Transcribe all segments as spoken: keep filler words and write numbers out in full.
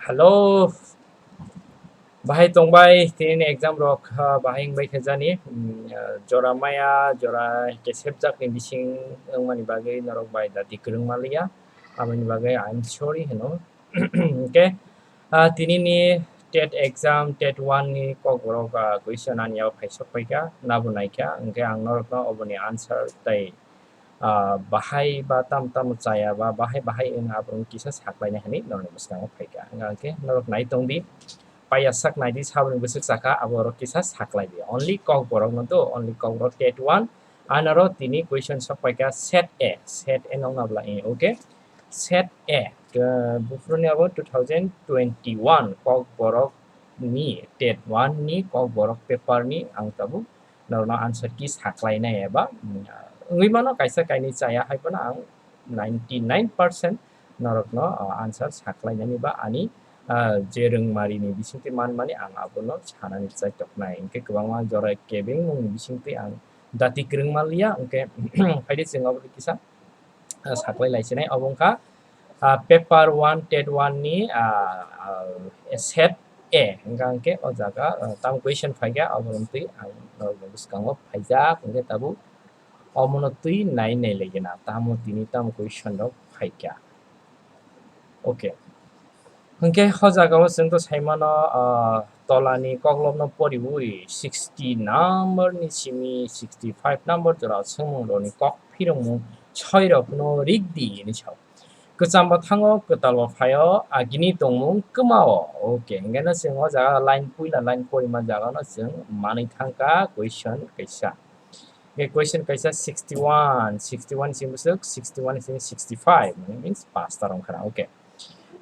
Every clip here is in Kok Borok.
Hello. Bahai tongbai, tini ni exam rok, ah, bahai wngbai khe jani. Mm, ah, jora maya, jora kesep jak ni bising wngmani bagwi norok bai dati kwrwng manliya. Aboni bagwi I'm sorry hino. Okay. Ah, tini ni TET exam, TET one ni kok borok, ah, question ani yago phaisok paikha, nabo naikha. Hwnkhe ang norokno oboni answer tei ah, bahai ba tamo tamo chaya ba bahai bahai wng aborok kisa saklainai hinwi norokni bwskango phaikha. Hwnkhe norok nai tongdi, paiya sak naidi saboni bwswk sakha aborok kisa saklaidi. Only kokborokno do, only kokborok TET one, anaro tini question sok paikha set A, set A nokna bwla, eh, okay? Set A, eh, buphuruni abo two thousand twenty-one kokborok ni TET one ni kokborok paper ni ang tabuk norokno answer key saklainai eba, mm, wngwi mano kaisa kainwi chaya hai phano ang ninety nine percent norokno, ah, answer saklainani ba ani, ah, je rwngmari ni bisingtwi manmani ang abono sanani chai toknai. Hwnkhe kwbangma jora kebengmung ni bisingtwi ang dati kwrwng manliya, hwnkhe phaidi chwng obo kisa ah, saklai lai sinai. Obo wngkha, ah, paper one, TET one ni, ah, ah, set A. Hwnkha hwnkhe o jaga, ah, tamo question phaikha, obo wngtwi ang norokni bwskango phaijak, hwnkhe tabuk omono twi nai nai lagina, tamo tini tamo question rok phaikha. Okay. Hwnkhe o jagao chwng to saimano, ah, tolani koklopno poriwi sixty number ni simi sixty five number jora swngmung rokni kok phirongmung soi rokno rik di hinwi sao. Kwcham bo thango, kwtal bo phaio, agini tongmung kwmao. Okay, hwnkhe no chwng o jaga line puila line porima jaga no chwng manwi thangkha question kaisa. Hwnkhe question kaisa sixty one, sixty one simi bwswk, sixty one simi sixty five, means pasta rong khana. Okay.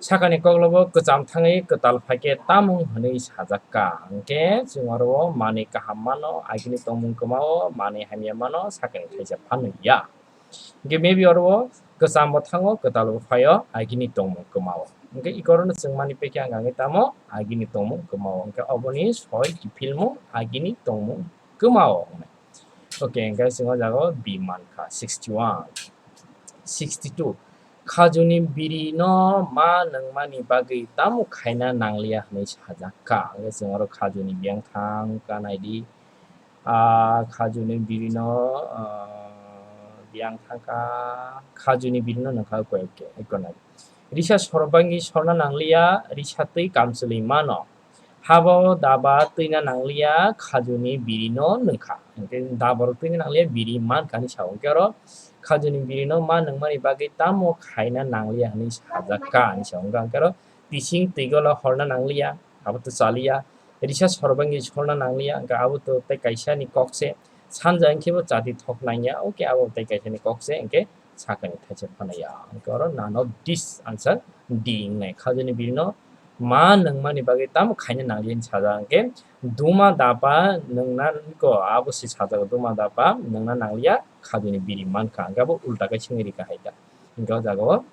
Sakani koklobo kwcham thangwi kwtal phaikhe tamung hwnwi sajak kha. Hwnkhe chwng oro manwi kaham mano, agini tongmung kwmao, manwi hamya mano, sakani thaisa phanwi ya. Hwnkhe maybe oro kwcham bo thango, kwtal bo phaio, agini tongmung kwmao. Hwnkhe ikorono chwng mani pekhe ang angwi tamo, agini tongmung kwmao. Hwnkhe oboni soi kiphilmung, agini tongmung kwmao. Okay, hwnkhe chwng o jaga o B mankha, sixty one. Sixty two. Khajuni birino ma nungmani bagwi tamo khaina nangliya hwnwi sajak kha. Hwnkhe chwng oro khajuni biyang thang kha naidi. Ah, khajuni birino, ah, biyang thang kha, khajuni birino nungkha koi ekko nai. Risa sorbangi sorna nangliya, risa twi kamchwlwi mano. Habo daba twina nangliya, khajuni birino nungkha. Hwnkhe daborok twina nangliya, biri mankha hinwi sao. Hwnkhe oro khajuni birino ma nungmani bagwi tamo khaina nangliya hinwi sajak kha hinwi sao. Hwnkhe oro tising twi golo horna nangliya, abo to chaliya. Risa sorbangi sorna nangliya, hwnkhe abo to tei kaisa ni kok se. Sanja hwnkhe bo chati thok nangya, okay, abo tei kaisa ni kok se, hwnkhe sakani thaisa phano ya. Hwnkhe oro none of this answer D wngnai. Khajuni birino ma nungmani bagwi tamo khaina nangliya hinwi sajak hwnkhe duma dapa nungna ko abo se sajak duma dapa nungna nangliya khajuni biri mankha. Hwnkhe abo ulta khe swngwi rikha hai ta. Hwnkhe o jaga o,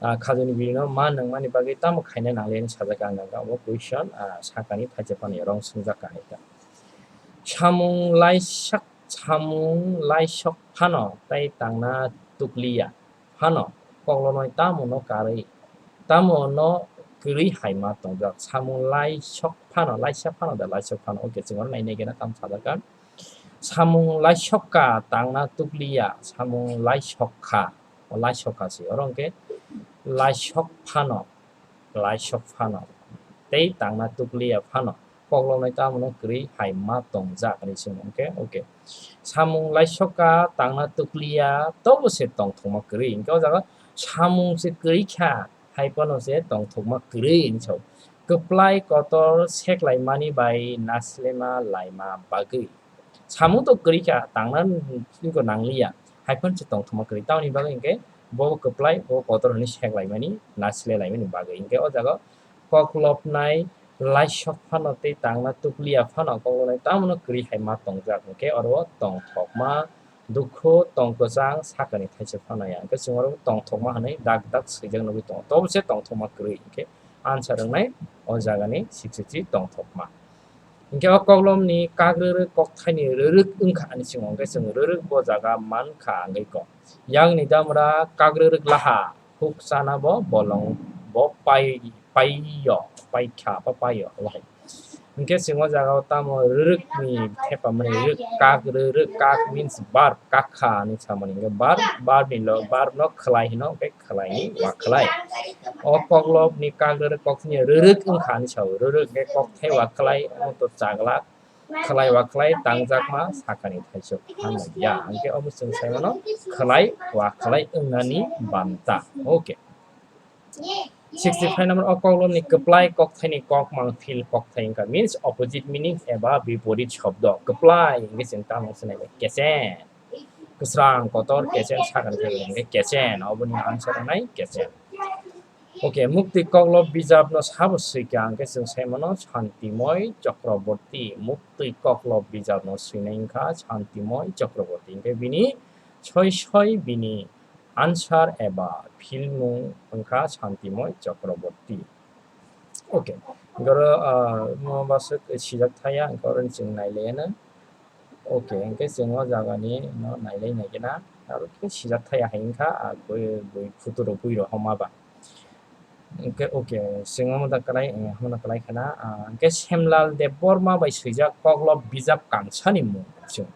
ah, khajuni birino ma nungmani bagwi tamo khaina nangliya hinwi sajak ang hwnkhe abo question, ah, sakani thaisa phano ya rong swngjak kha hai ta. Samung laisak, samung laisok phano tei tangna tukliya phano koklonoi tamo no karwi, tamo no kwrwi hai ma tongjak. Samung laisok phano, laisa phano da, laisok phano. Okay, chwng oro nai nai khe na tamo sajak kha. Samung laisok kha tangna tukliya, samung laisok kha, o laisok kha se. Oro hwnkhe laisok phano, laisok phano tei tangna tukliya phano koklonoi tamo no kwrwi hai ma tongjak hinwi swngkhe, okay. Samung laisok kha tangna tukliya tobo se tongthokma kwrwi. Hwnkhe o jaga samung se kwrwi kha hai phano se tongthokma kwrwi hinwi sao. Kwplai kotor seklaimani bai nasilema laima bagwi. Samung to kwrwi kha, tangna nangkha nangliya. Hai phano se tongthokma kwrwi. Tamoni bagwi hwnkhe bo kwplai, bo kotor hwnwi seklaimani, nasilelaimani bagwi. Hwnkhe o jaga koklopnai laisok phano tei tangna tukliya phano koklopnai tamo no kwrwi hai ma tongjak. Hwnkhe oro tongthokma, dukhu, tong kwchang, sakani thaisa phano ya. Hwnkhe chwng oro tongthokma hwnwi dak dak swijak nugwi tongo. Tobo se tongthokma kwrwi. Hwnkhe answer wngnai o jagani sixty three tongthokma. Hwnkhe o koklomni kakrwrwk kokthaini rwrwk wngkha ani simo, hwnkhe chwng rwrwk bo jaga mankha hwnkhe kok. Yakni damra kakrwrwk laha, Huk chana bo bolong bo pai, paiyo, paikha ba paiyo, obo hai. Hwnkhe chwng o jaga o tamo rwrwk ni thepa mani rwrwk kak, rwrwk kak means verb, kakha hinwi samani hwnkhe verb, verb ni lo, verb no khwlai hino, hwnkhe khwlai ni wa khwlai. O koklop ni kak rwrwk kok thini rwrwk wngkha hinwi sao, rwrwk hwnkhe kok thai wa khwlai, omo to chaglak, khwlai wa khwlai tangjakma sakani thaisok phan ya. Hwnkhe omo chwng sai mano khwlai wa khwlai wngnani banta. Okay. Sixty-five number o koklopni kwplai kokthaini kok mangphil kokthai wngkha, means opposite meaning eba biporit shobdo. Kwplai hwnkhe chwng tamo swnai bai kechen. Kwsrang kotor kechen sakani thai hwnkhe kechen. Oboni answer wngnai kechen. Okay, Muktwi Koklop bijapno sabo swikha hwnkhe chwng sai mano Shantimoi Chakraborty. Muktwi Koklop bijapno swinai wngkha Shantimoi Chakraborty. Hwnkhe bini soi soi bini answer eba philmung wngkha Shantimoi Chakraborty. Okay, goro, ah, mo baswk sijak thaya, goro chwng nailaiyano. Okay, hwnkhe chwng o jaga ni no nailai nai khe na, aro khe sijak thaya hai wngkha, ah, bui, bui photo rok bui rok homa ba. Hwnkhe, okay, chwng omo da kwlai, eh, omo da kwlai khana, ah, hwnkhe Semlal Debbarma bai swijak Koklop bijap kangsa ni mung chwng.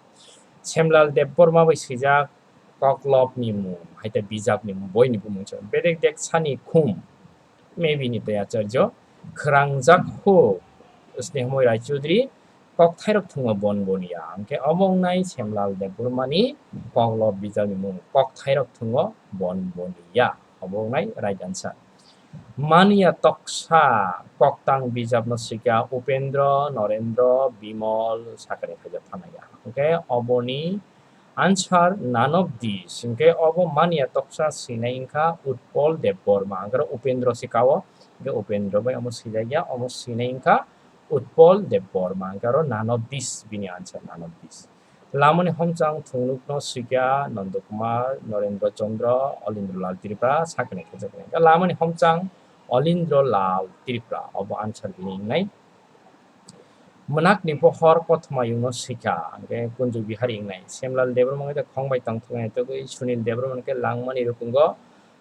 Semlal Debbarma bai swijak Koklop ni mung, hai tei bijap ni mung, boi ni bumung chwng. Bedek dek sani khum, maybe ni tei acharjo, khwrangjak huk, Snehmoi Raichaudhury, kokthairok thwngno bon boniya. Hwnkhe obo wngnai Semlal Debbarmani Koklop bijapni mung, kokthairok thwngno bon boniya. Obo wngnai right answer. Maniya Toksa koktang bijapno swikha Upendra, Norendra, Bimol, sakani khaijak phanaya. Hwnkhe oboni answer none of these. Hwnkhe obo Maniya Toksa swinai wngkha Utpol Debbarma. Hwnkhe oro Upendra se kao. Hwnkhe Upendra bai omo swijakya, omo swinai wngkha Utpol Debbarma. Hwnkhe oro none of these bini answer, none of these. Lamani homchang thungnukno swikha Nanda Kumar, Narendra Chandra, Olindra Lal Tripura, sakni khejaknai. Hwnkhe lamani homchang Olindra Lal Tripura, obo answer bini wngnai. Mwnakni pohor kothoma yungno swikha, hwnkhe Kunju Bihari wngnai. Semlal Debbarma hwnkhe khong bai tongthoknai togwi, Sunil Debbarma hwnkhe langmani rukungo,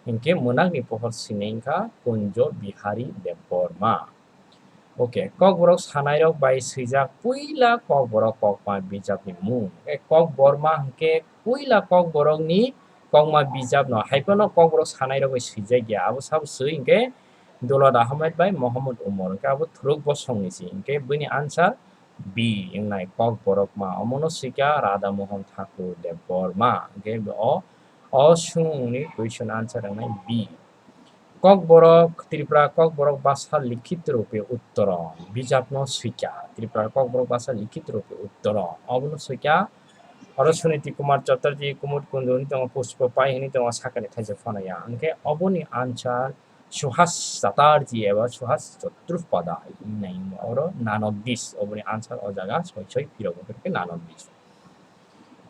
hwnkhe mwnakni pohor swinai wngkha Kunju Bihari Debbarma. Okay, Kokborok sanairok bai swijak puila Kokborok kokma bijapni mung. Eh, Kokborma hwnkhe puila Kokborokni kokma bijapno, hai phano Kokborok sanairok bai swijak ya, abo sabo swi hwnkhe Dulot Ahmed bai Mohammed Umar, hwnkhe abo Thuruk bosongni si, hwnkhe bini answer B wngnai, Kokborokma. Omono swikha Radha Mohan Thakur Debbarma, hwnkhe o, o swngmungni question answer wngnai B. Kokborok, Tripura Kokborok basa likhit rupe uttoron bijapno swikha. Tripura Kokborok basa likhit rupe uttoron. Obono swikha, oro Suniti Kumar Chatterjee, Kumud Kundu hwnwi tongo, Pushpa Pai hwnwi tongo, sakani thaisa phanaya. Hwnkhe oboni answer Suhas Chatterjee eba Suhas Chattopadhyay hinwi oro none of these. Oboni answer o jaga soi soi phirok wngkha none of these.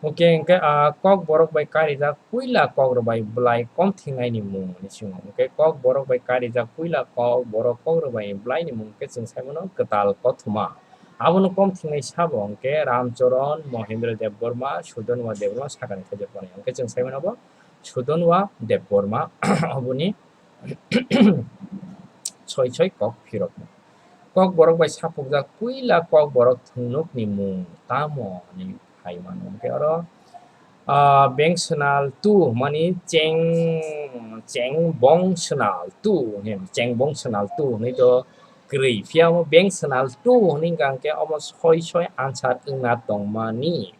Okay, hwnkhe, ah, Kokborok bai karijak puila Kokrok bai bwlai kom thwngnaini mung hinwi swngo. Hwnkhe Kokborok bai karijak puila Kokborok Kokrok bai bwlaini mung hwnkhe chwng sai mano Kwtal Kothoma. Abono kom thwngnai sabo hwnkhe Ramcharan, Mohendra Debbarma, Sudanwa Debbarma sakani thaijak tongo. Hwnkhe chwng sai mano bo Sudanwa Debbarma oboni soi soi kok phirokno. Kokborok bai sapukjak puila Kokborok thwngnukni mung tamo hinwi phai mano. Hwnkhe oro, ah, Bengsenal two hwnmani Cheng, Chengbongsenal two hwnwi, Chengbongsenal two hwnwi to kwrwi. Phiya omo Bengsenal two hwnwi wngkha hwnkhe omo soi soi answer wngna tongmani.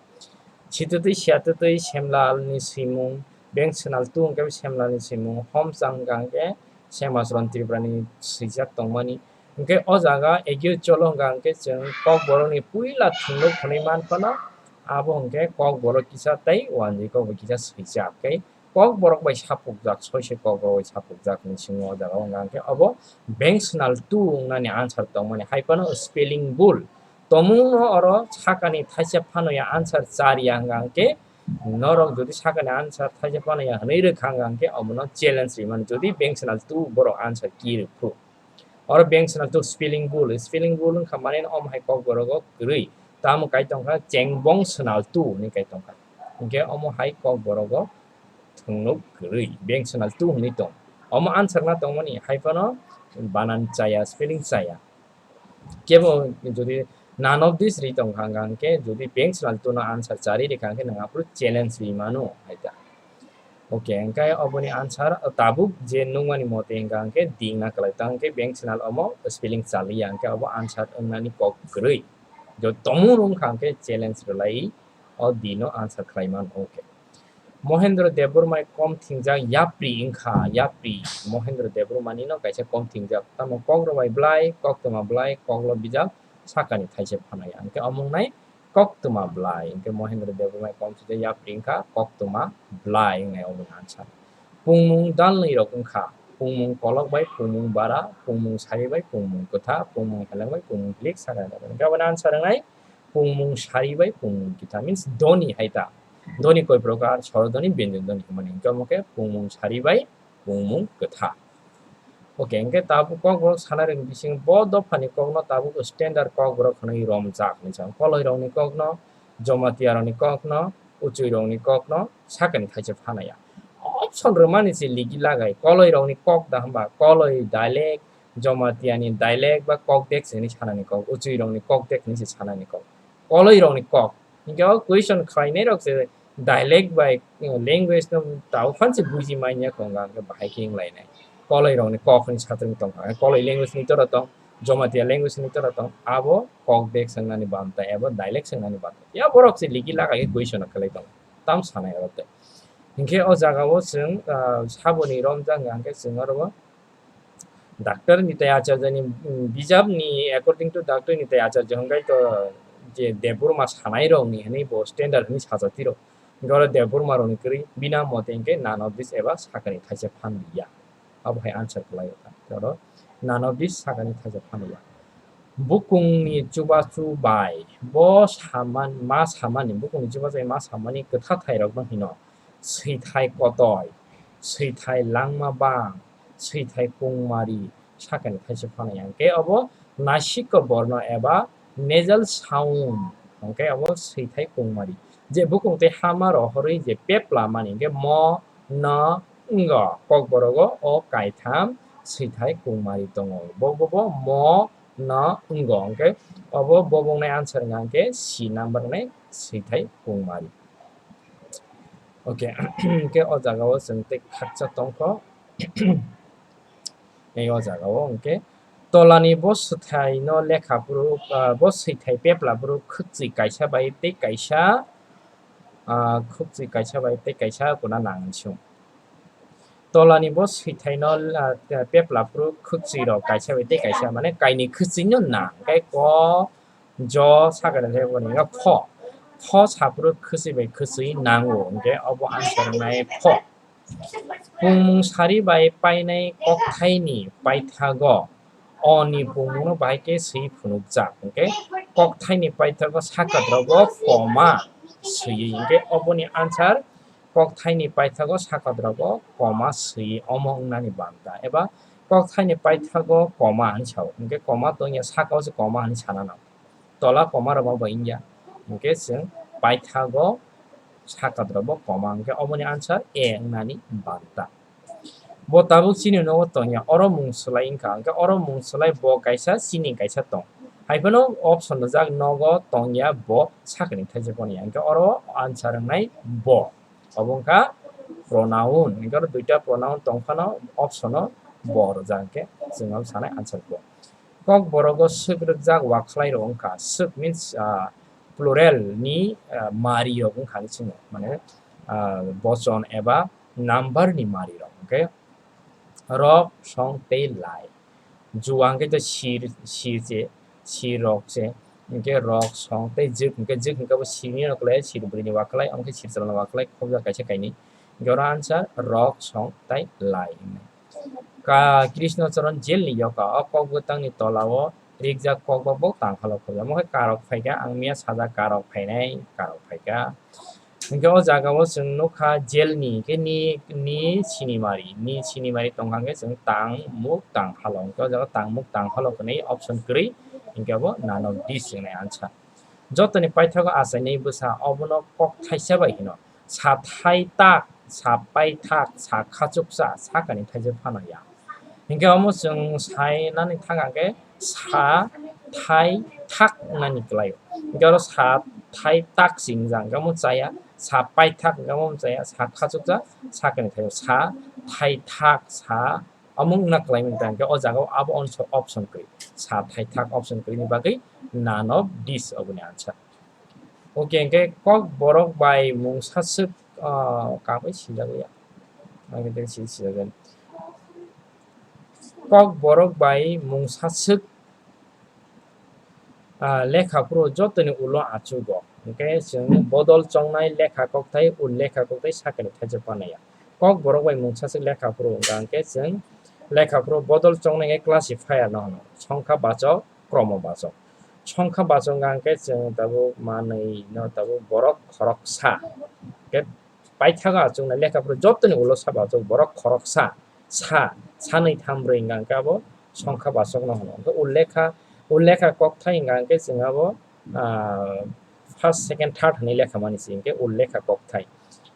Sitwtwi siyatwtwi Semlalni swimung, Bengsenal two hwnkhe Semlalni swimung, Homchang hwnkha hwnkhe Semacharan Tripurani swijak tongmani. Hwnkhe o jaga Egil Cholo hwnkha hwnkhe chwng Kokborokni puila thwngnuk hwnwi man phano, abo hwnkhe Kokborok kisa tei Wanjwi Kokborok kisa swijak. Tei Kokborok bai sapukjak, soi soi Kokborok bai sapukjak hinwi swngo o jaga o, hwnkha hwnkhe obo Bengsenal two wngnani answer tongmani, hai phano spelling bul. Tongmungno oro sakani thaisa phano ya answer char ya hwnkha hwnkhe, norok jodi sakani answer thaisa phano ya hwnwi rwkha hwnkha hwnkhe, omono challenge rimani, jodi Bengsenal two borok answer ki rwkhu. Oro Bengsenal two spelling bul, spelling bul wngkha mane omo hai Kokborogo kwrwi. Tamo kai tongkha Chengbongsenal two hinwi kai tongkha. Hwnkhe omo hai Kokborogo thwngnuk kwrwi, Bengsenal two hinwi tong. Omo answer na tongmani, hai phano banan chaya, spelling chaya. Kebo jodi none of this ri tong kha hwnkhe, jodi beng sinal two no answer chari ri kha hwnkhe, nwng aphuru challenge ri mano, hai ta. Okay, hwnkhe oboni answer tabuk je nukmani mote hwnkha hwnkhe D wngna kwlai, ta hwnkhe beng sinal omo spelling chaliya, hwnkhe obo answer wngnani kok kwrwi. Jo tomung wngkha hwnkhe challenge rwlai, o D no answer khlai mano. Okay. Mohendro Debbarma kom thingjak yapri wngkha, yapri. Mohendro Debbarma ni no kaisa kom thingjak. Tamo kok rok bai bwlai, koktwma bwlai, koklo bijak sakani thaisa phanai. Hwnkhe omo wngnai koktwma bwlai. Hwnkhe Mohendro Debbarma kom thingjak yapri wngkha, koktwma bwlai wngnai omo answer. Pungmung dalnwi rok wngkha, pungmung kolok bai pungmung bara, pungmung sari bai pungmung kwtha, pungmung heleng bai pungmung kilik sakani. Hwnkhe omo answer wngnai pungmung sari bai pungmung kwtha, means dhwani hai ta. Dhwani koi prokar, swarno dhwani, byanjan dhwani hwnmani. Hwnkhe omo khe pungmung sari bai pungmung kwtha. Okay, hwnkhe tabuk kokborok sanai rokni bisingo bo dophani kokno tabuk standard kokborok hwnwi romjak hinwi sa. Koloi rokni kokno, Jamatia rokni kokno, Uchui rokni kokno sakani thaisa phanaya. Option rwmani se ligi lagai. Koloi rokni kok da hwnba, Koloi dialect, Jamatia ni dialect ba kok dek se hinwi sanani kok, Uchui rokni kok dek hinwi se sanani kok. Koloi rokni kok. Hwnkhe o question khlainai rok se dialect bai, uh, language no tao phan se buji manya kong hwnkhe bahai khe wng lainai. Koloi rokni kok hinwi satwrwng tong kha. Koloi language ni tora tong, Jamatia language ni tora tong. Abo kok dek swngnani banta eba dialect swngnani banta. Ya borok se ligi laga khe question khlai tong. Tam sanai oro tei. Hwnkhe o jaga o chwng, ah, saboni romjak hwnkhe chwng oro o Doctor Nitai Acharya ni, mm, bijap ni, according to Doctor Nitai Acharya hwnkhe to je Debbarma sanai rok ni hinwi bo standard hinwi sajak tiro. Hwnkhe oro Debbarma rok ni kwrwi bina mote hwnkhe none of this eba sakani thaisa phan liya. Abo hai answer khlai o ta. Oro none of this sakani thaisa phan liya. Bukung ni chubachu bai bo saman, ma samani, bukung ni chubachu bai ma samani kwtha thai rok no hino. Swithai kotoi, swithai langma bang, swithai kungmari, sakani thaisa phanai hwnkhe obo naisiko borno eba nasal sound hwnkhe obo swithai kungmari. Je bukung tei hama rohorwi je pepla mani hwnkhe mo, no, ngo, kokborogo o kaitham swithai kungmari tongo. Bo, bo, bo mo, no, ngo hwnkhe obo bo wngnai answer wngkha hwnkhe C number wngnai swithai kungmari. Okay, hwnkhe o jaga o chwng tei khakcha tongkho. Ei o jaga o hwnkhe tolani bo swithai no lekha phuru, ah, bo swithai pepla phuru khwkchwi kaisa bai tei kaisa, ah, khwkchwi kaisa bai tei kaisa kuna nang hinwi sung. Tolani bo swithai no, ah, pepla phuru khwkchwi rok kaisa bai tei kaisa, mane kainwi khwkchwi no nang, tei ko, jo, sakani tei boni wngkha pho. Pho saphuru khwchwi bai khwchwi nango, hwnkhe obo answer wngnai pho. Pungmung sari bai painai kokthaini paithago o ni pungmungno bahai khe swi phunukjak, hwnkhe kokthaini paithago sakadrogo koma swiwi, hwnkhe oboni answer kokthaini paithago sakadrogo koma swiwi omo wngnani banta, eba kokthaini paithago koma hinwi sao, hwnkhe koma tongya sakao se koma hinwi sana nang. Tola koma rwma bo wngya. Hwnkhe chwng paithago sakadrobo koma, hwnkhe oboni answer A wngnani banta. Bo tabuk chini nogo tongya, oro mung swlai wngkha, hwnkhe oro mung swlai bo kaisa, chini kaisa tong. Haiphano option rijak nogo tongya bo sakni thaisa phano ya, hwnkhe oro answer wngnai bo. Obo wngkha pronoun, hwnkhe oro duita pronoun tongphano option o bo rwjak, hwnkhe chwng abo sanai answer bo. Kokborogo swk rwkjak wakhlai rok wngkha. Swk means, ah, plural ni, ah, mari rok wngkha ni chwngno, mane, ah, bochon eba number ni mari rok, hwnkhe rok, song tei lai. Juwa hwnkhe to sir, sir se, sir rok se, hwnkhe rok, song tei jwk, hwnkhe jwk hwnkhe bo sir ni rok le, sir bwrwi ni wakhlai, omo khe sir chwla ni wakhlai, khobjak kaisa kainwi. Hwnkhe oro answer rok, song tei lai. Ka Krishna Charan jail ni yoka o kok bwtang ni tola o rikjak kok bok bok tang halo khobjak. Omo khe karok phaikha, ang miya sajak karok phainai, karok phaikha. Hwnkhe o jaga o chwng nukha jail ni, hwnkhe ni, ni sinimari, ni sinimari tongkha hwnkhe chwng tang muk tang halo. Hwnkhe o jaga tang muk tang halo hwnwi option kwrwi, hwnkhe abo none of this wngnai answer. Jotoni paithago achainai bwsa, obono kok thaisa bai hino. Sathai tak sa paithak, sa khachuksa, sakani thaijak phano ya. Hinkhe omo chwng sainani thang khe sa thaithak wngnani kwlaio. Hinkhe oro sa thaitak se wngjak, hinkhe omo chaya, sa paithak hinkhe omo chaya, sa khachuksa, sakani thaio, sa thaithak, sa omo wngna kwlaimani ta hinkhe o jagao abo option kwrwi, sa thaithak option kwrwini bagwi none of this oboni answer. Okay, hinkhe Kokborok bai mungsaswk, ah, kabai sijak ya. Ang tei si-, sijak ya. Kokborok bai mungsaswk, ah, lekha phuru jotoni ulo achugo. Hinkhe chwng bodol chongnai lekha kokthai, ullekha kokthai sakani thaijak panaya. Kokborok bai mungsaswk lekha phuru wngkha hinkhe chwng lekha phuru bodol chongnai khe classifier no hwno. Songkha bachok, kromo bachok. Songkha bachok wngkha hinkhe chwng tabuk manwi no tabuk borok khoroksa. Hinkhe paithago achuknai lekha phuru jotoni ulo sabo achuk borok khoroksa, sa, sanwi tham brwi wngkha hinkhe abo songkha bachok no hwno. Hinkhe ullekha, ullekha kokthai wngkha hinkhe chwng abo, ah, first, second, third hwnwi lekha mani se hinkhe ullekha kokthai.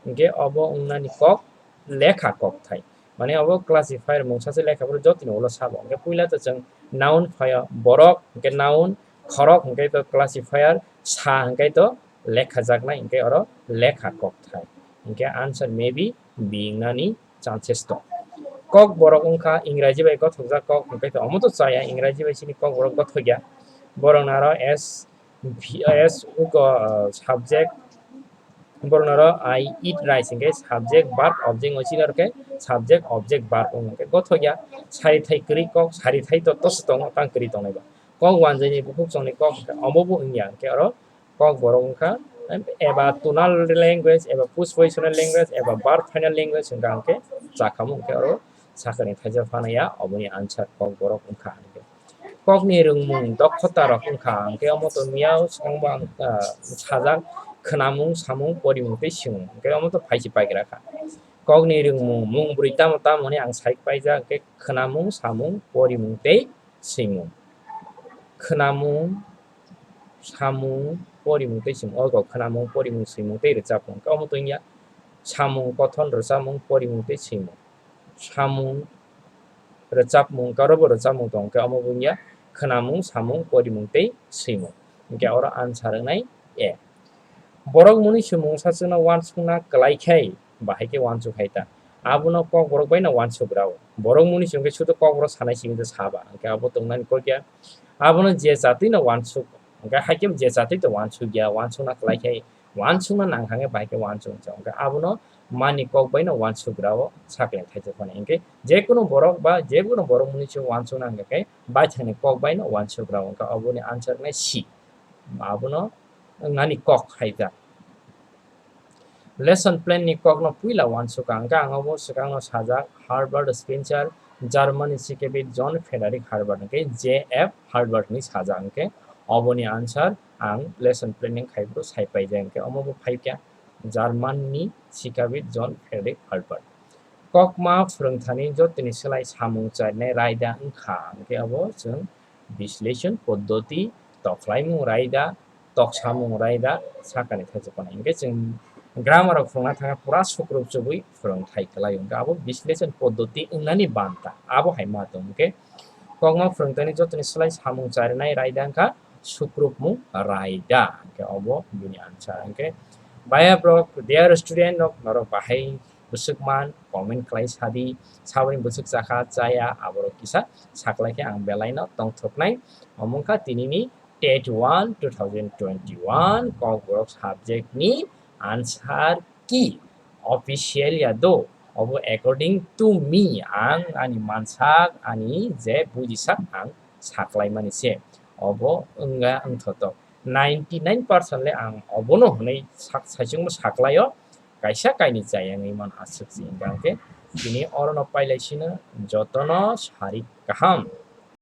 Hinkhe obo wngnani kok lekha kokthai. Mane obo classifier mungsaswk lekha phuru jotoni ulo sabo. Hinkhe puila to chwng noun phaio, borok, hinkhe noun, khorok hinkhe to classifier, sa hinkhe to lekhajaknai, hinkhe oro lekha kokthai. Hinkhe answer maybe B wngnani chances tong. Kokborok wngkha Ingraji bai gothokjak kok, hinkhe to omo to chaya, Ingraji bai chini Kokborok gothokya. Borokno aro S, V, S uko, uh, subject, borokno aro I eat rice hinkhe subject, verb, object, o chini aro khe subject, object, verb wngkha. Hinkhe gothokya, sari thai kwrwi kok, sari thai to toso tongo, tang kwrwi tongnai ba. Kok wanjani bukhuk chongni kok hinkhe omo bo wngya, hinkhe oro Kokborok wngkha, eba tonal language, eba postpositional language, eba verb final language wngkha, hinkhe chakhamung hinkhe oro sakani thaijak phanaya, oboni answer Kokborok wngkha. Kokni rwngmung, dokhota rok wngkha, hinkhe omo to miyao swkangbo ang, ah, sajak, khwnamung, samung, porimung tei swimung, hinkhe omo to phaisi paigra kha. Kokni rwngmung, mung bwrwi tamo tamo hwnwi ang sai paijak, hinkhe khwnamung, samung, porimung tei swimung. Khwnamung, samung, porimung tei swimung. O kok khwnamung, porimung, swimung tei rwchapmung. Omo to wngya samung, kothon, rwchapmung, porimung tei swimung. Samung, rwchapmung, karobo rwchapmung tong khe omo bo wngya khwnamung, samung, porimung tei swimung. Hinkhe oro answer wngnai A. Borok mwnwi swimung sachwkno uansukna kwlai khe bahai khe uansuk hai ta. Abono Kokborok bai no uansuk rao. Borok mwnwi swimung khe sudu Kokborok sanai simi to saba. Hinkhe abo tongnani kok ya. Abono je jatwi no uansuk. Hinkhe hai khe je jatwi to uansuk ya. Uansukna kwlai khe, uansukna nang kha khe bahai khe uansuk cha. Hinkhe abono mani kok bai no uansuk rao sakle thaijak phano. Hinkhe je kunu borok ba je kunu borok mwnwi swimung uansukna hinkhe baithangni kok bai no uansuk rao. Hinkhe oboni answer wngnai C. Abono wngnani kok hai ta. Lesson plan ni kokno puila uansukha, hwnkhe ang obo swkangno sajak, Herbert Spencer, Germany sikebit John Frederick Herbert, hwnkhe J F Herbert hinwi sajak, hwnkhe oboni answer ang lesson planning khai phuru sai paijak, hwnkhe omo bo phaikha German ni sikabit John Frederick Herbert. Kokma phwrwngthani jotoni slai samung charinai raida wngkha, hwnkhe obo chwng bisleshon poddoti, tokhlaimung raida, toksamung raida, sakani thaijak phano. Hinkhe chwng grammar rok phwrwngna thangkha pura sukrup chubui phwrwngthai kwlaio. Hinkhe abo bisleshon poddoti wngnani banta. Abo hai ma tong hinkhe kokma phwrwngthani jotoni slai samung charinai raida wngkha sukrupmung raida. Hinkhe obo bini answer. Hinkhe baya borok, dear student rok, norok bahai bwswk man, comment khlai sadi, saboni bwswk chakha chaya, aborok kisa saklai khe ang belai no tongthoknai. Omo wngkha tinini TET one two thousand twenty-one Kokborok subject ni answer key. Official ya do, obo according to me, ang ani mansak, ani je bujisak ang saklai mani se. Obo wngya wngthotok. Ninety nine percent le ang obono hwnwi sak-, saichungno saklaio, kaisa kainwi chaya wngwi mano aswk se. Hinkhe tini orono pailai sino jotono sari kaham.